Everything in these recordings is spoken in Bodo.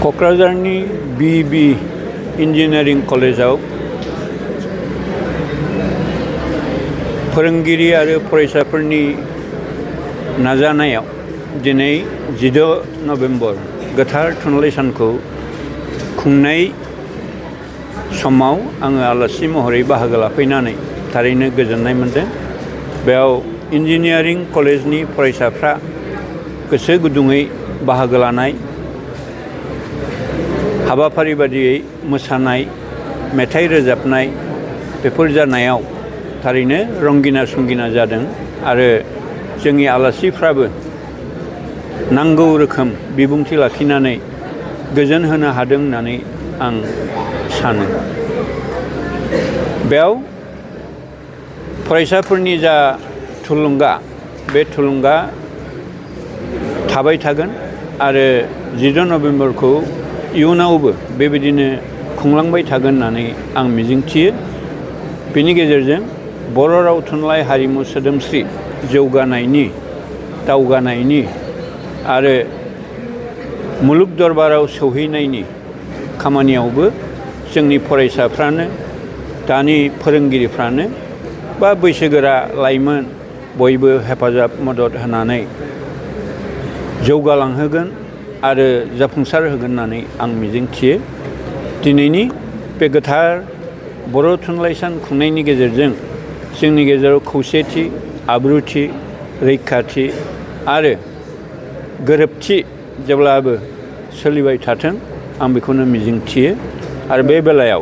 क'क्राझारनि बि इन्जिनियारिं कलेजाव फोरोंगिरि आरो फरायसाफोरनि नाजानायाव दिनै 16 नभेम्बर गोथार थुनलाइ सानखौ खुंनाय समाव आङो आलासि महरै बाहागो लाफैनानै थारैनो गोजोननाय मोनदों। बेयाव इन्जिनियारिं कलेजनि फरायसाफ्रा गोसो गुदुङै बाहागो लानाय हाबाफारि बादियै मोसानाय, मेथाइ रोजाबनाय बेफोर जानायाव थारैनो रंगिना संगिना जादों आरो जोंनि आलासिफ्राबो नांगौ रोखोम बिबुंथि लाखिनानै गोजोन होनो हादों होननानै आं सानो। बेयाव फरायसाफोरनि जा थुलुंगा बे थुलुंगा थाबाय थागोन आरो 16 नभेम्बरखौ इयुनावबो बेबायदिनो खुंलांबाय थागोन होननानै आं मिजिंथियो। बेनि गेजेरजों बर' राव थुनलाइ हारिमु सोदोमस्रि जौगानायनि दावगानायनि आरो मुलुग दरबाराव सौहैनायनि खामानियावबो जोंनि फरायसाफ्रानो दानि फोरोंगिरिफ्रानो बा बैसोगोरा लाइमोन बयबो हेफाजाब मदद होनानै जौगालांहोगोन आरो जाफुंसार होगोन होननानै आं मिजिंथियो। दिनैनि बे गोथार बर' थुनलाइ सान खुंनायनि गेजेरजों जोंनि गेजेराव खौसेथि, आब्रुथि, रैखाथि आरो गोरोबथि जेब्लाबो सोलिबाय थाथों आं बेखौनो मिजिंथियो आरो बे बेलायाव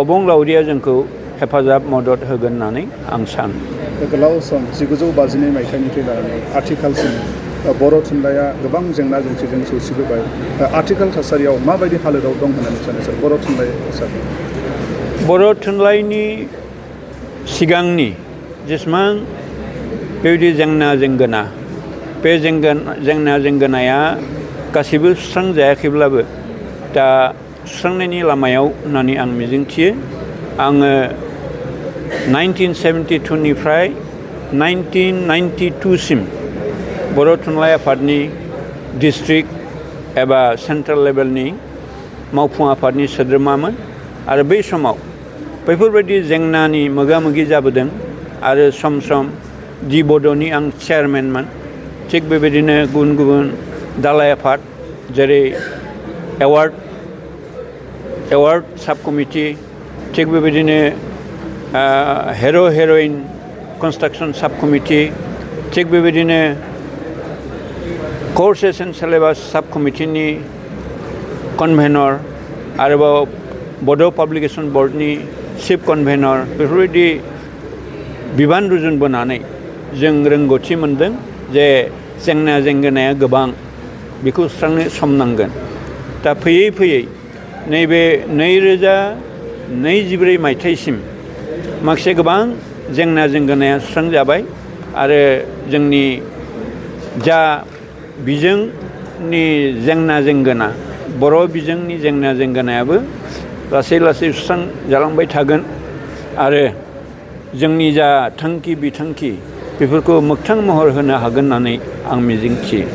अबंलावरिया जोंखौ हेफाजाब मदद होगोन होननानै आं सानो। गोलाव सम 1952 मायथाइनिफ्राय लानानै आथिखालसिम बर' थुनलाइया गोबां जेंना जेंसिजों सौसिबोबाय। आथिखाल थासारियाव माबायदि हालोदाव दं होननानै सानो सार बर' थुनलाइ थासारि? बर' थुनलाइनि सिगांनि जेसेबां बेबायदि जेंना जेंगोना बे जेंना जेंगोनाया गासैबो सुस्रांजायाखैब्लाबो दा सुस्रांनायनि लामायाव होननानै आं मिजिंथियो। आङो 1972 निफ्राय 1992 सिम बर' थुनलाइ आफादनि डिस्ट्रिक्ट एबा सेन्ट्रेल लेभेलनि मावफुं आफादनि सोद्रोमामोन आरो बै समाव बैफोरबायदि जेंनानि मोगा मोगि जाबोदों आरो सम सम दि बड'नि आं चेयारमेनमोन। थिग बेबायदिनो गुबुन गुबुन दालाइ आफाद जेरै एवार्ड साब कमिटि, थिग बेबायदिनो हिर' हिर'इन कनस्ट्राक्सन साब कमिटि, थिग बेबायदिनो कर्सेस एन्ड सिलेबास साब कमिटिनि कनभेनर, आरोबाव बड' पाब्लिकेसन बर्डनि चिफ कनभेनर बेफोरबायदि बिबान रुजुनबोनानै जों रोंगौथि मोनदों जे जेंना जेंगोनाया गोबां, बेखौ सुस्रांनो सम नांगोन। दा फैयै फैयै नैबे 2024 मायथाइसिम माखासे गोबां जेंना जेंगोनाया सुस्रांजाबाय आरो जोंनि जा बिजोंनि जेंना जेंगोना बर' बिजोंनि जेंना जेंगोनायाबो लासै लासै सुस्रांजालांबाय थागोन आरो जोंनि जा थांखि बिथांखि बेफोरखौ मोगथां महर होनो हागोन होननानै आं मिजिंथियो।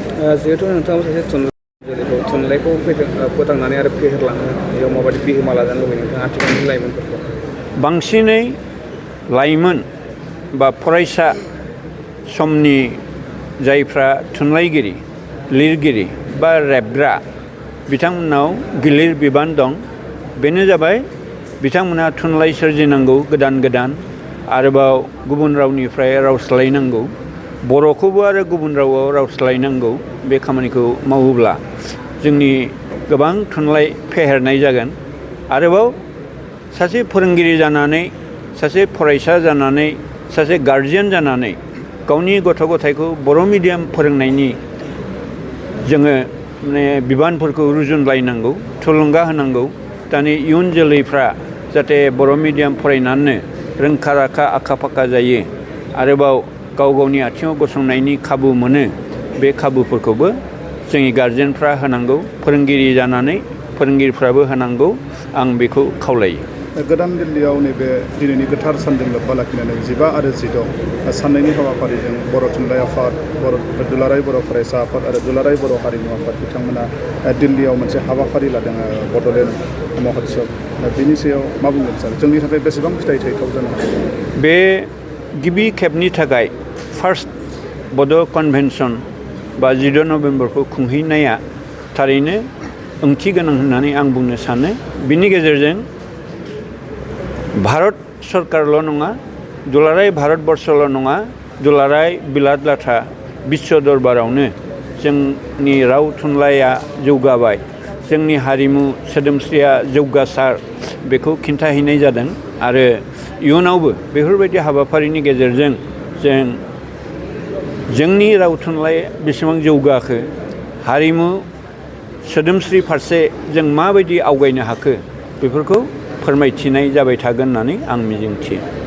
जिहेतु नोंथाङा सासे थुनलाइखौ फोथांनानै आरो फेहेरलांनो बेयाव माबायदि बिहोमा लाजानो लुबैयो नोंथाङा आथिखालनि लाइमोनफोरखौ? बांसिनै लाइमोन बा फरायसा समनि जायफ्रा थुनलाइगिरि, लिरगिरि बा रेबग्रा बिथांमोननाव गिलिर बिबान दं। बेनो जाबाय बिथांमोना थुनलाइ सोरजिनांगौ गोदान गोदान, आरोबाव गुबुन रावनिफ्राय राव सोलायनांगौ, बर'खौबो आरो गुबुन रावाव राव सोलायनांगौ। बे खामानिखौ मावोब्ला जोंनि गोबां थुनलाइ फेहेरनाय जागोन। आरोबाव सासे फोरोंगिरि जानानै, सासे फरायसा जानानै, सासे गार्जियान जानानै गावनि गथ' गथायखौ बर' मिडियाम फोरोंनायनि जोङो बिबानफोरखौ रुजुनलायनांगौ, थुलुंगा होनांगौ। दानि इयुन जोलैफ्रा जाहाथे बर' मिडियाम फरायनानैनो रोंखा राखा आखा फाखा जायो, आरोबाव गाव गावनि आथिङाव गसंनायनि खाबु मोनो, बे खाबुफोरखौबो जोंनि गार्जेनफ्रा होनांगौ, फोरोंगिरि जानानै फोरोंगिरिफ्राबो होनांगौ। आं बेखौ खावलायो। गोदान दिल्लीयाव नैबे दिनैनि गोथार सानजों लोब्बा लाखिनानै 15 आरो 16 साननैनि हाबाफारिजों बर' थुनलाइ आफाद, दुलाराय बर' फरायसा आफाद आरो दुलाराय बर' हारिमु आफाद बिथांमोना दिल्लीयाव मोनसे हाबाफारि लादों बड'लेण्ड महोत्सव। बिनि सायाव मा बुंगोन सार? जोंनि थाखाय बेसेबां फिथाइ थायथाव जानो हागौ? बे गिबि खेबनि थाखाय फार्स्ट बड' कनभेनसन बा 14 नभेम्बरखौ खुंहैनाया थारैनो ओंथि गोनां होननानै आं बुंनो सानो। बिनि गेजेरजों भारत सरकारल' नङा, दुलाराय भारतबर्षल' नङा, दुलाराय बिलात लाथा बिश्व दरबारावनो जोंनि राव थुनलाइया जौगाबाय, जोंनि हारिमु सोदोमस्रिया जौगासार, बेखौ खिन्थाहैनाय जादों। आरो इयुनावबो बेफोरबायदि हाबाफारिनि गेजेरजों जों जोंनि राव थुनलाइया बेसेबां जौगाखो, हारिमु सोदोमस्रि फारसे जों माबायदि आवगायनो हाखो, बेफोरखौ फोरमायथिनाय जाबाय थागोन होननानै आं मिजिंथियो।